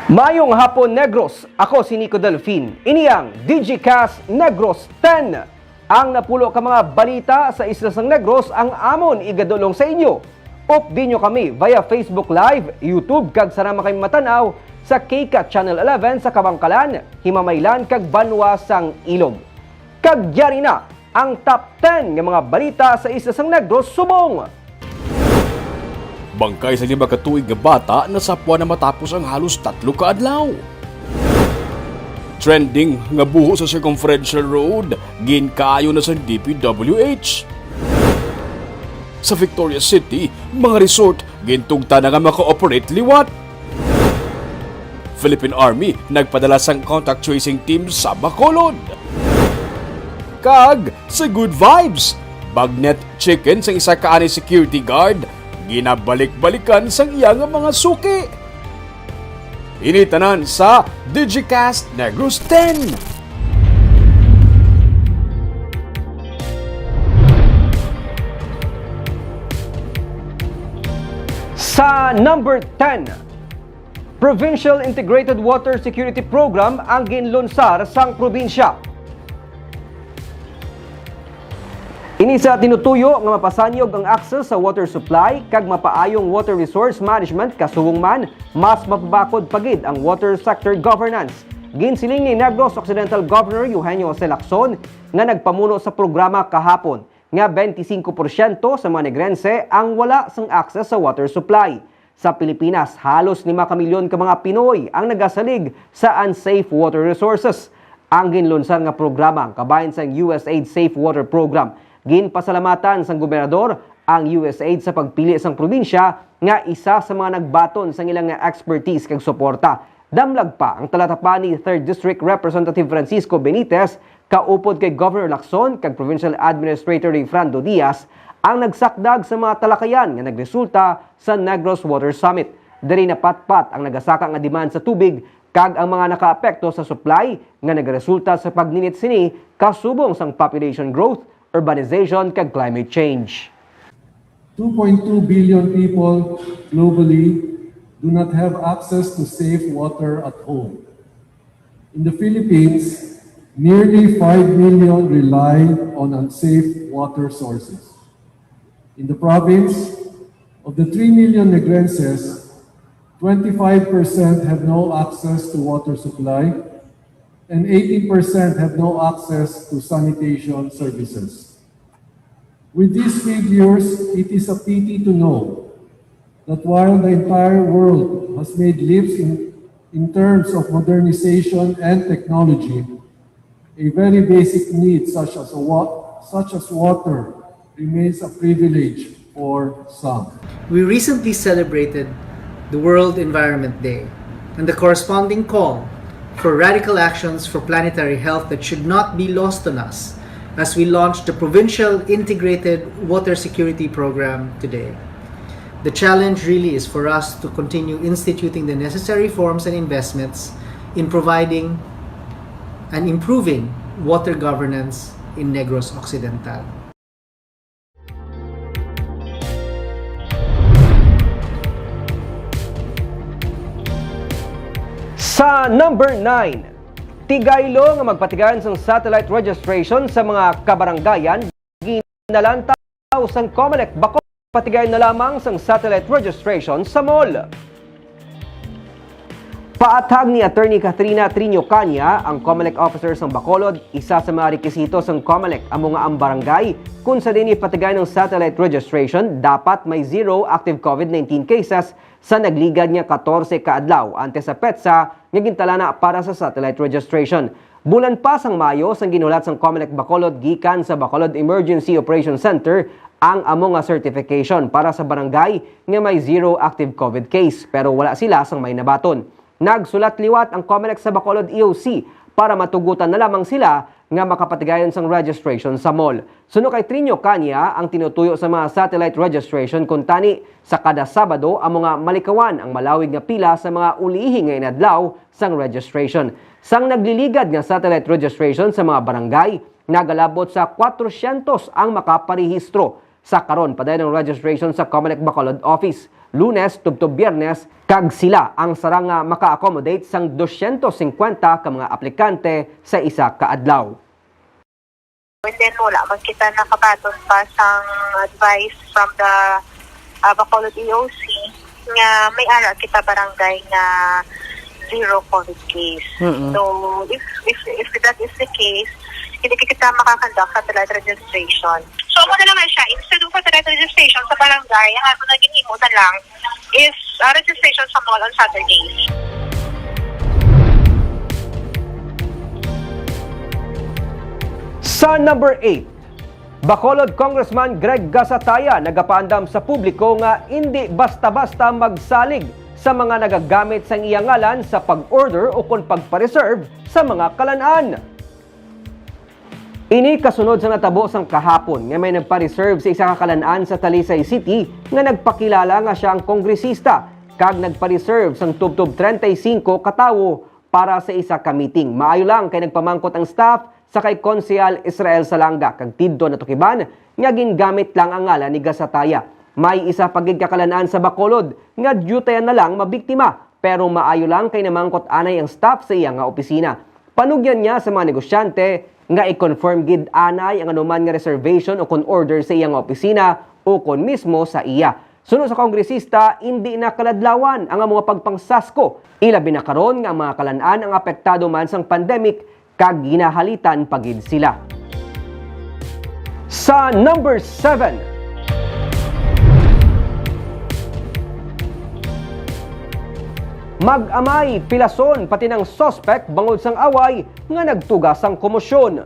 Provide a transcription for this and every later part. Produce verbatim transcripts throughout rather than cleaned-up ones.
Mayong hapon, Negros. Ako si Nico Delfin. Ini ang Digicast Negros ten. Ang napulo ka mga balita sa Isla sang Negros ang amon igadulong sa inyo. Updi nyo kami via Facebook Live, YouTube, kag sarama kami matan-aw sa K CAT Channel eleven sa Kabangkalan, Himamaylan, kag Banwa sang Ilog. Kag yari na ang top ten nga mga balita sa Isla sang Negros subong. Bangkay sa lima ka tuig nga bata nasapwan na matapos ang halos tatlo ka adlaw. Trending nga buho sa Circumferential Road, ginkaayo na sang D P W H. Sa Victoria City, mga resort gintugtan na nga maka-operate liwat. Philippine Army nagpadala sang contact tracing team sa Bacolod. Kag sa Good Vibes, bagnet chicken sang isa ka ani security guard ginabalik-balikan sang iya nga mga suki. Ini tanan sa Digicast Negros ten. Sa number ten, Provincial Integrated Water Security Program ang ginlunsar sang probinsya. Ini sa tinutuyo nga mapasanyog ang access sa water supply kag mapaayong water resource management, kasubong man mas mapabakod pa gid ang water sector governance. Ginsiling ni Negros Occidental Governor Eugenio Jose Lacson nga nagpamuno sa programa kahapon nga twenty-five porsyento sa mga Negrense ang wala sang access sa water supply. Sa Pilipinas, halos lima ka milyon ka mga Pinoy ang nagasalig sa unsafe water resources. Ang ginlunsar nga programa ang kabahin sang U S A I D Safe Water Program. Ginpasalamatan sang gobernador ang U S A I D sa pagpili sang probinsya nga isa sa mga nagbaton sang ilang nga expertise kag suporta. Damlag pa ang talatapan ni Third District Representative Francisco Benitez, kaupod kay Governor Lacson kag Provincial Administrator Rayfrando Diaz, ang nagsakdag sa mga talakayan nga nagresulta sa Negros Water Summit. Diri napatpat ang nagasaka nga demand sa tubig kag ang mga nakaapekto sa supply nga nagresulta sa pagninit sini kasubong sang population growth, urbanization, kag climate change. Two point two billion people globally do not have access to safe water at home. In the Philippines, nearly five million rely on unsafe water sources. In the province, of the three million Negrenses, twenty-five percent have no access to water supply and eighteen percent have no access to sanitation services. With these figures, it is a pity to know that while the entire world has made leaps in, in terms of modernization and technology, a very basic need such as, a wa- such as water remains a privilege for some. We recently celebrated the World Environment Day and the corresponding call for radical actions for planetary health that should not be lost on us as we launch the Provincial Integrated Water Security Program today. The challenge really is for us to continue instituting the necessary reforms and investments in providing and improving water governance in Negros Occidental. Sa number nine, tigaylo nga magpatigayon sang satellite registration sa mga kabarangayan ginalantaw sang Comelec Bacolod. Patigayon na lamang sang satellite registration sa mall. Paathag ni Attorney Katrina Triño Caña, ang Comelec officer sang Bacolod, isa sa mga rekisito sang Comelec amo nga ang barangay kung sa diin ipatigayon ang satellite registration dapat may zero active COVID nineteen cases sa nagligad nga katorse ka adlaw antes sa petsa nga gintalana para sa satellite registration. Bulan pa sang Mayo sang ginhulat sang Comelec Bacolod gikan sa Bacolod Emergency Operation Center ang amo nga certification para sa barangay nga may zero active COVID case, pero wala sila sang may nabaton. Nagsulat liwat ang Comelec sa Bacolod E O C para matugutan na lamang sila nga makapatigayon sang registration sa mall. Suno kay Trinio Cania, ang tinutuyo sa mga satellite registration kuntani sa kada Sabado amo nga malikawan ang malawig nga pila sa mga ulihi nga inadlaw sang registration. Sang nagliligad nga satellite registration sa mga barangay, nagalabot sa kwatrosyentos ang makaparehistro. Sa karon, padayon ang registration sa Comelec Bacolod office, Lunes tubtob Biyernes, kag sila ang sarang nga maka-accommodate sang dosyentos singkwenta ka mga aplikante sa isa ka adlaw. And then wala man kita nakabaton pa sang advice from the uh, Bacolod E O C nga may ara kita barangay nga zero COVID case. Mm-mm. So, if, if if that is the case, hindi kita makakonduct sa telerad registration. So, amo na lang siya, instead of telerad registration sa barangay, ang ato na ginhimo na lang is uh, registration sa mall on Saturdays. Sa number eight, Bacolod Congressman Greg Gasataya nagapaandam sa publiko nga indi basta-basta magsalig sa mga nagagamit sang iya ngalan sa pag-order o kon pagpa-reserve sa mga kalan-an. Ini kasunod sa natabo sang kahapon nga may nagpa-reserve sa isa ka kalan-an sa Talisay City nga nagpakilala nga sia ang kongresista kag nagpa-reserve sang tubtob treinta y cinco ka tawo para sa isa ka meeting. Maayo lang kay nagpamangkot ang staff sa kay Konsehal Israel Salanga kag didto natukiban nga gingamit lang ang ngalan ni Gasataya. May isa pa gid ka kalan-an sa Bacolod nga diutayan na lang mabiktima, pero maayo lang kay namangkot anay ang staff sa iya nga opisina. Panugyan niya sa mga negosyante nga i-confirm gid anay ang anuman nga reservation o kon order sa iya nga opisina o kon mismo sa iya. Suno sa kongresista, indi na kaladlawan ang amo nga pagpangsasko, ilabi na karon nga ang mga kalan-an ang apektado man sang pandemic kag ginahalitan pa gid sila. Sa number seven, mag-amay, pilason, pati ng suspect bangod sang away nga nagtuga sang komosyon.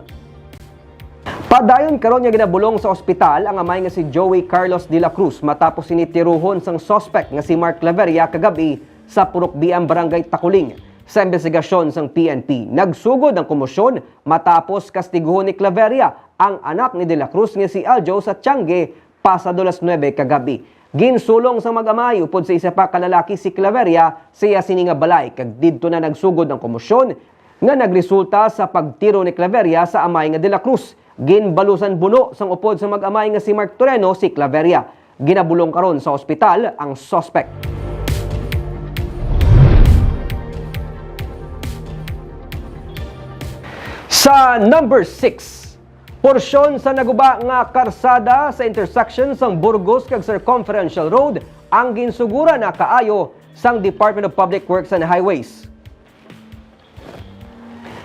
Padayon karon nga ginabulong sa ospital ang amay nga si Joey Carlos de la Cruz matapos sini tiruhon sang suspect nga si Mark Claveria kagabi sa Purok Biam, Barangay Taculing. Sa imbestigasyon sang P N P, nagsugod ang komosyon matapos kastiguhon ni Claveria ang anak ni De La Cruz nga si Aljo sa Tiangge pasado las nuebe kagabi. Ginsulong sang mag-amay upod sa isa pa ka lalaki si Claveria sa iya sini nga balay kag didto na nagsugod ang komosyon nga nagresulta sa pagtiro ni Claveria sa amay nga De La Cruz. Ginbalusan buno sang upod sang mag-amay nga si Mark Toreno si Claveria. Ginabulong karon sa ospital ang suspect. Sa number six, porsyon sa naguba nga karsada sa intersection sang Burgos kag Circumferential Road ang ginsuguran na kaayo sang Department of Public Works and Highways.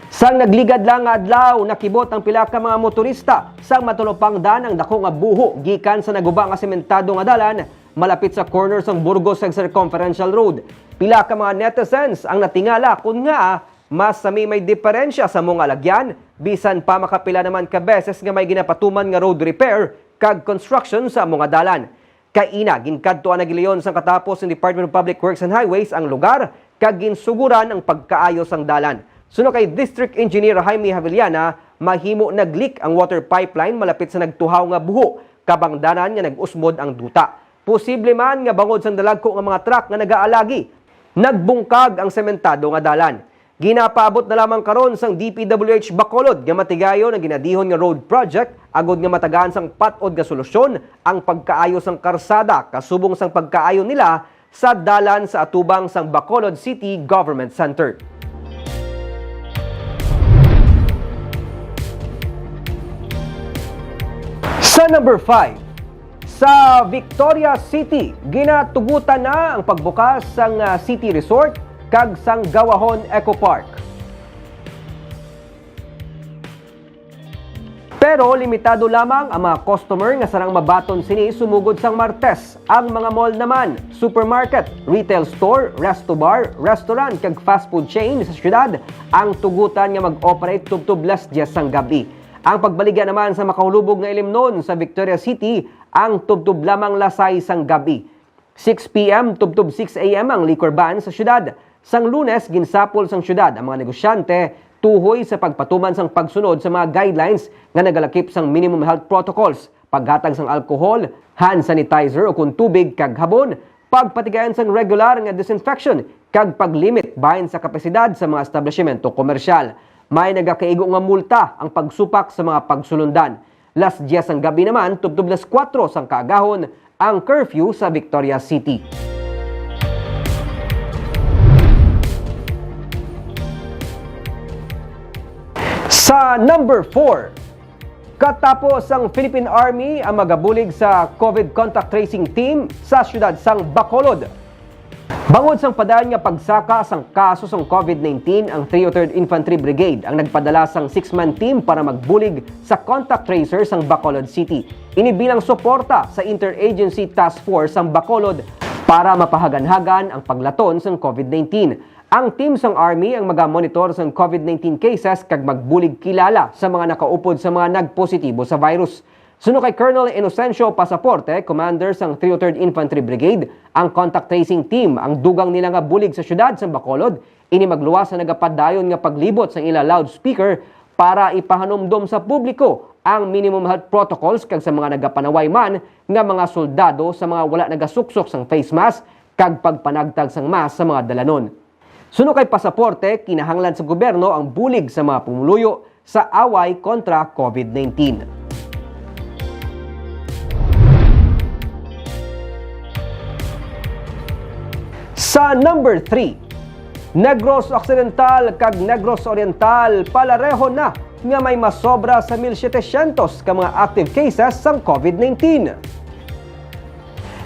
Sang nagligad lang nga adlaw, nakibot ang pila ka mga motorista sang matalupangdan ang dako nga buho gikan sa naguba nga sementado nga dalan malapit sa corner sang Burgos kag Circumferential Road. Pila ka mga netizens ang natingala kon ngaa mas sami may diperensya sa amo nga alagyan, bisan pa makapila naman ka beses nga may ginapatuman nga road repair kag construction sa amo nga dalan. Kaina, ginkadtuan na gilayon sang katapos sang Department of Public Works and Highways ang lugar kag ginsuguran ang pagkaayo sang dalan. Suno kay District Engineer Jaime Havillana, mahimo nag-leak ang water pipeline malapit sa nagtuhaw nga buho, kabangdanan nga nag-usmod ang duta. Posible man nga bangod sang dalagko nga mga truck nga nagaalagi, nagbungkag ang sementado nga dalan. Ginapaabot na lamang karon sang D P W H Bacolod nga matigayon ang ginadihon nga road project agod nga matagaan sang pat-od nga solusyon ang pagkaayo sang karsada kasubong sang pagkaayo nila sa dalan sa atubang sang Bacolod City Government Center. Sa number five, sa Victoria City, ginatugutan na ang pagbukas sang ah, City Resort kag sang Gawahon Eco Park. Pero limitado lamang ang mga customer nga sarang mabaton sini sumugod sang Martes. Ang mga mall naman, supermarket, retail store, resto bar, restaurant kag fast food chain sa syudad ang tugutan nga mag-operate tubtob las dyes sang gab-i. Ang pagbaligya naman sa makahulubog nga ilimnon sa Victoria City ang tubtob lamang las sais sang gab-i. Six P M tubtob six A M ang liquor ban sa syudad. Sang Lunes, ginsapol sang syudad ang mga negosyante tuhoy sa pagpatuman sang pagsunod sa mga guidelines nga nagalakip sang minimum health protocols, paghatag sang alcohol, hand sanitizer o kon tubig kag habon, pagpatigayon sang regular nga disinfection, kag paglimit bahin sa kapasidad sa mga establishmento komersyal. May nagakaigo nga multa ang pagsupak sa mga pagsulundan. Las diyes sang gabi naman tubtob las kuwatro sang kaagahon ang curfew sa Victoria City. Sa number four, katapos ang Philippine Army ang magabulig sa COVID contact tracing team sa siyudad sang Bacolod. Bangod sang padayon nga pagsaka sang kaso sang COVID nineteen, ang three oh third Infantry Brigade ang nagpadala sang six-man team para magbulig sa contact tracer sang Bacolod City. Ini bilang suporta sa Interagency Task Force sang Bacolod para mapahaganhagan ang paglaton sang COVID nineteen. Ang team sang Army ang magamonitor sang COVID nineteen cases kag magbulig kilala sa mga nakaupod sa mga nagpositibo sa virus. Suno kay Colonel Inocencio Pasaporte, commander sang three oh third Infantry Brigade, ang contact tracing team ang dugang nila nga bulig sa siyudad sang Bacolod. Ini magluwas sa nagapadayon nga paglibot sang ila loudspeaker para ipahanumdom sa publiko ang minimum health protocols kag sa mga nagapanaway man nga mga soldado sa mga wala nagasuksok sang face mask kag pagpanagtag sang mask sa mga dalanon. Suno kay Pasaporte, kinahanglan sa gobyerno ang bulig sa mga pumuluyo sa away kontra COVID nineteen. Sa number three, Negros Occidental kag Negros Oriental palareho na nga may masobra sa mil setecientos ka mga active cases sang COVID nineteen.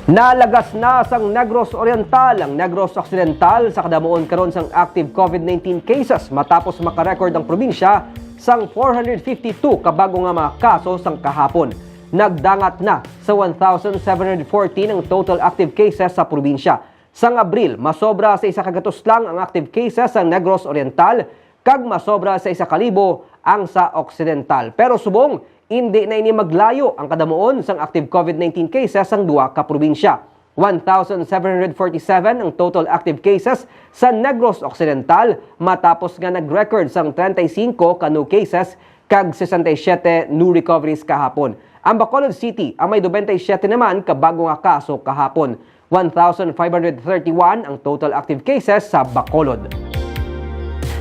Nalagas na sang Negros Oriental ang Negros Occidental sa kadamuon karon sang active COVID nineteen cases matapos makarecord ang probinsya sang four hundred fifty-two ka bag-o nga mga kaso sang kahapon. Nagdangat na sa one thousand seven hundred fourteen ang total active cases sa probinsya. Sang Abril, masobra sa isa ka gatos lang ang active cases sa Negros Oriental, kag masobra sa isa ka libo ang sa Occidental. Pero subong, indi na ini maglayo ang kadamuon sang active COVID nineteen cases sang duha ka probinsya. One thousand seven hundred forty-seven ang total active cases sa Negros Occidental, matapos nga nag-record sang treinta y cinco ka new cases kag sesenta y siete new recoveries kahapon. Ang Bacolod City ang may nobenta y siete naman ka bag-o nga kaso kahapon. One thousand five hundred thirty-one ang total active cases sa Bacolod.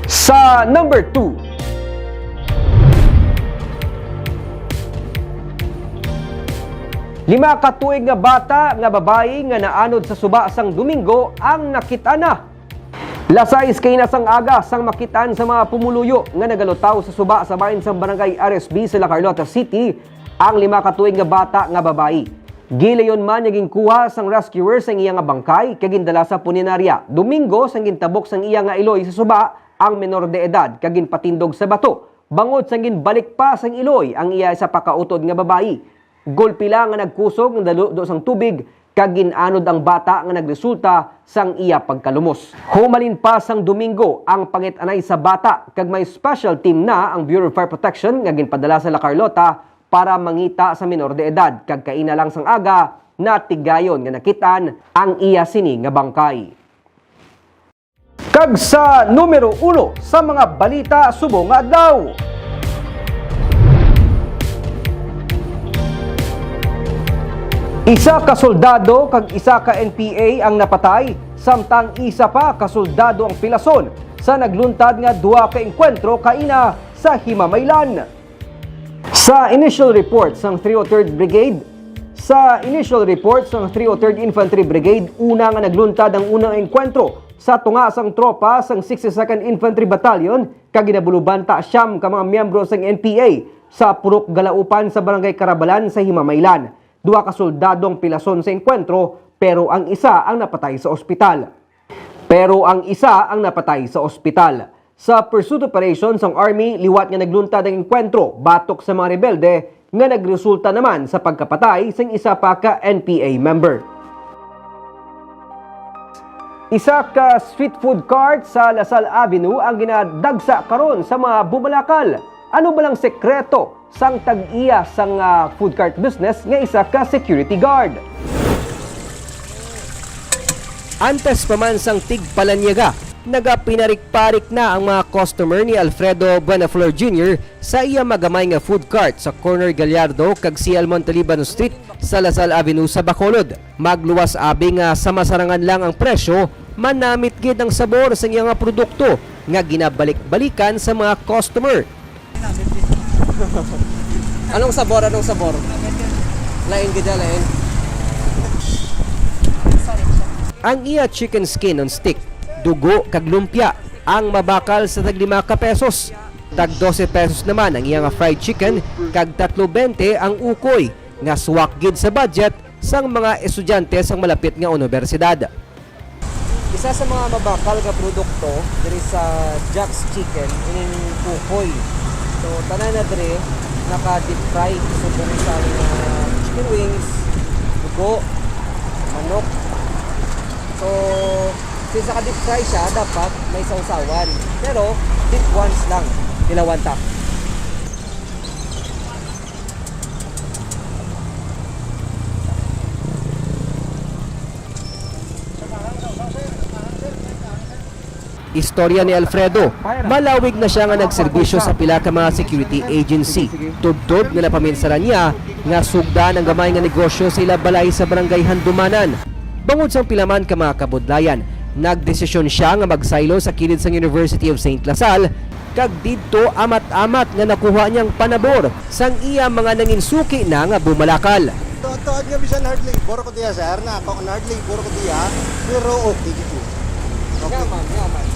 Sa number two, lima ka tuig nga bata nga babayi nga naanod sa suba sang Domingo ang nakit-an na. Las sais kaina sang aga sang makit-an sa mga pumuluyo nga nagalutaw sa suba sa bahin sang Barangay R S B sa La Carlota City ang lima ka tuig nga bata nga babayi. Gilayon man nga ginkuha sang rescuer sang iya nga bangkay kag gindala sa punerarya. Domingo, sang gintabok sang iya nga iloy sa suba ang menor de edad kag ginpatindog sa bato. Bangod sang ginbalik pa sang iloy ang iya isa pa ka utod nga babayi. Gulpi lang nga nagkusog ang daludo sang tubig kag gin-anod ang bata nga nagresulta sang iya pagkalumos. Humalin pa sang Domingo ang pangit-anay sa bata kag may special team na ang Bureau of Fire Protection nga ginpadala sa La Carlota para mangita sa menor de edad, kag kaina lang sang aga natigayon nga nakit-an ang iya sini nga bangkay. Kag sa numero uno sa mga balita subong nga adlaw. Isa ka soldado kag isa ka N P A ang napatay, samtang isa pa ka soldado ang pilason sa nagluntad nga duha ka engkwentro kaina sa Himamaylan. Sa initial report sang three oh third Brigade, sa initial report sang three oh third Infantry Brigade, una nga nagluntad ang unang engkwentro sa tunga sang tropa sang sixty-second Infantry Battalion kag ginabulubanta siyam ka mga miyembro sang N P A sa Purok Galaupan sa Barangay Carabalan sa Himamaylan. Duha ka soldado ang pilason sa engkwentro, pero ang isa ang napatay sa ospital. Pero ang isa ang napatay sa ospital. Sa pursuit operation sang Army, liwat nga nagluntad ang engkwentro batok sa mga rebelde nga nagresulta naman sa pagkapatay sang isa pa ka N P A member. Isa ka street food cart sa Lasal Avenue ang ginadagsa karon sa mga bumalakal. Ano ba lang sekreto sang tag-iya sang, ah, food cart business nga isa ka security guard? Antes pa man sang tigpalanyaga, nagapinarik-parik na ang mga customer ni Alfredo Buenaflor Junior sa iya magamay nga food cart sa corner Gallardo kag C L Montaliban Street sa Lasal Avenue sa Bacolod. Magluwas abi nga sa masarangan lang ang presyo, manamit gid ang sabor sa iya nga produkto nga ginabalik-balikan sa mga customer. Anong sabor? Anong sabor? Lain gid, lain. Ang iya chicken skin on stick, dugo kag lumpia, ang mabakal sa tag lima ka pesos. Tag dose pesos naman ang iya nga fried chicken, kag tatlo bente ang ukoy, nga swak gid sa budget sang mga estudyante sang malapit nga unibersidad. Isa sa mga mabakal nga produkto diri sa Jack's Chicken, ining ukoy. So, tanan na diri naka-deep fry. Subong sa mga chicken wings, dugo, manok. So, since naka-deep fry siya, dapat may sawsawan. Pero, deep once lang, tilawan ta. Istorya ni Alfredo, malawig na siya nga nagserbisyo sa pila ka mga security agency, tubtob nga napaminsaran niya nga sugdan ang gamay nga negosyo sa ila balay sa Barangay Handumanan. Bangod sang pila man ka mga kabudlayan, nagdesisyon siya nga magsaylo sa kilid sang University of Saint La Salle, kag didto amat-amat nga nakuha niyang panabor sang iya mga nanginsuki na nga bumalakal. Tuod-tuod nga bisan hard labor ko diya, sir, na ako ang hard labor ko diya, pero okay gid. Okay. Yaman, yaman.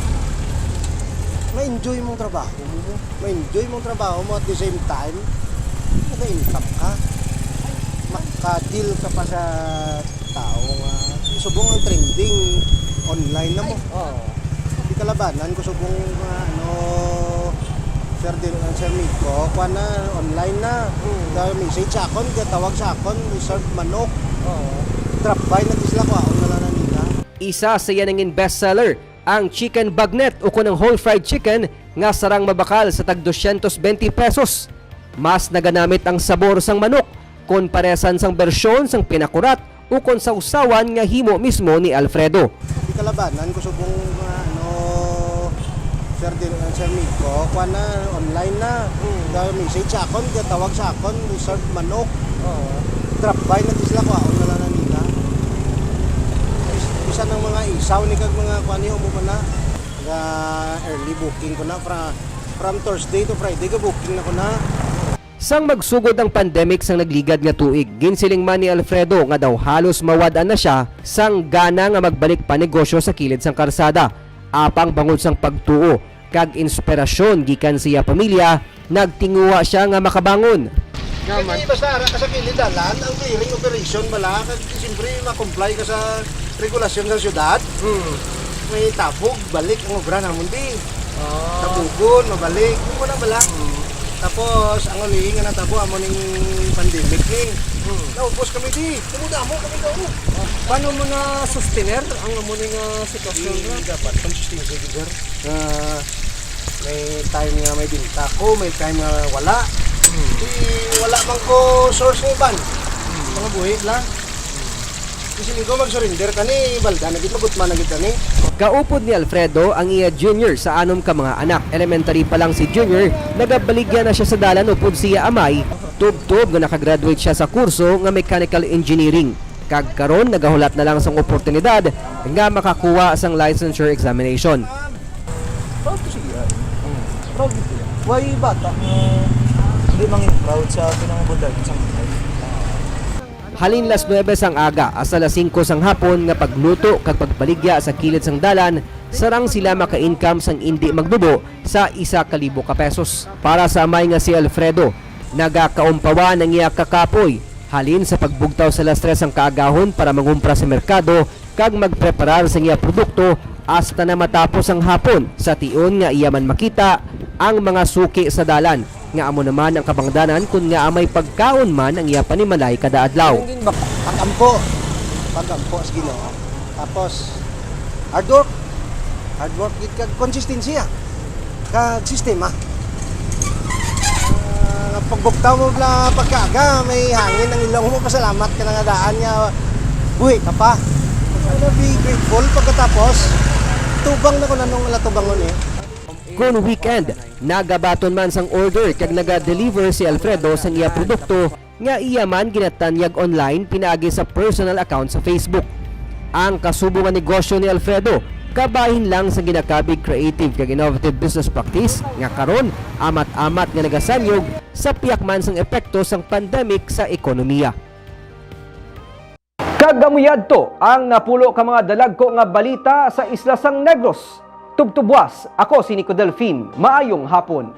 Ma-enjoy mong trabaho mo. Ma-enjoy mong trabaho mo at the same time, naka-income ka. Maka-deal ka pa sa tao nga subong ang trending online na mo. Oo. Di kalabanan ko subong nga, ano, Sir Dil-, Sir Miko, kuan na, online na. Mm. Ga-message sa akon, gatawag sa akon, reserve manok. Oo. Drop by na di sila, kuhaon na lang na nila. Isa sa iya nangin bestseller ang chicken bagnet ukon ang whole fried chicken nga sarang mabakal sa tag dosyentos bente pesos. Mas naganamit ang sabor sang manok kon paresan sang bersyon sang pinakurat ukon sawsawan nga himo mismo ni Alfredo. Di kalabanan ko subong nga, ano, Sir Dil-, Sir Miko, kuan na, online na. Mm. Ga-message sa akon, gatawag sa akon, reserve manok. Oo. Drop by na di sila, kuhaon na lang na nila. Bis-, bisan ang mga isaw ni kag mga kuan ni, umo man na. Ga-early booking ko na, fra-, from Thursday to Friday, ga-booking na ko na. Sang magsugod ang pandemic sang nagligad nga tuig, ginsiling man ni Alfredo nga daw halos mawad-an na sia sang gana nga magbalik panegosyo sa kilid sang karsada. Apang bangod sang pagtuo kag inspirasyon gikan sa iya pamilya, nagtinguha sia nga makabangon. Kani basta ara ka sa kilid dalan, ang clearing operation bala, kag siyempre ma-comply ka sa regulasyon sa syudad. Hmm. May tabog, balik ang obra namon di. Ah. Tabugon, mabalik. Yung wala bala. Hmm. Tapos, ang ulihi nga natabo amo ning pandemic ni. Hmm. Naubos kami di. Tumudamo kami daw. Paano mo na sustener ang amo ning, ah, sitwasyon? Di, nga dapat consistency gid, sir. Nga may time nga may binta ko, may time nga wala. Hmm. Di, wala man ko source nga iban. Hmm. Mga buhi lang. Siling ko, mag-surrender ka ni, balda na gid, magutman na gid ka ni. Kaupod ni Alfredo ang iya Junior sa anom ka mga anak. Elementary pa lang si Junior, nagabaligya na sia sa dalan upod sa iya amay, tubtob nga nakagraduate sia sa kurso nga mechanical engineering. Kag karon, nagahulat na lang sang oportunidad nga makakuha sang licensure examination. Proud ko sa iya. Proud ko sa iya. Way bata nga hindi mangin proud sa pinangabutan sa mga. Halin las nuebe sang aga hasta las singko sang hapon nga pagluto kag pagbaligya sa kilid sang dalan, sarang sila maka-income sang indi magnubo sa isa ka libo ka pesos. Para sa amay nga si Alfredo, nagakaumpawan ang iya kakapoy halin sa pagbugtaw sa las tres sang kaagahon para mangumpra sa merkado kag magpreparar sang iya produkto hasta na matapos ang hapon, sa tion nga iya man makita ang mga suki sa dalan, nga amo naman ang kabangdanan kon ngaa may pagkaon man ang iya panimalay kada adlaw. Pag-ampo, pag-ampo sa Ginoo. Tapos, hard work. Hard work gid kag konsistensya. Kag sistema. Ah, nga pagbugtaw mo bala pagkaaga, may hangin ang ilong mo, pasalamat ka na nga daan nga buhi ka pa. Ano, be grateful pagkatapos. Tubang na ko na nung wala tubangon eh. Kon weekend, nagabaton man sang order kag naga-deliver si Alfredo sang iya produkto nga iya man ginatanyag online pinaagi sa personal account sa Facebook. Ang kasubo nga negosyo ni Alfredo kabahin lang sa ginakabig creative kag innovative business practice nga karon amat-amat nga nagasanyog sa pihak man sang epekto sang pandemic sa ekonomiya. Kag amo yadto ang napulo ka mga dalagko nga balita sa isla sang Negros. Tubtubwas, ako si Nico Delfin. Maayong hapon.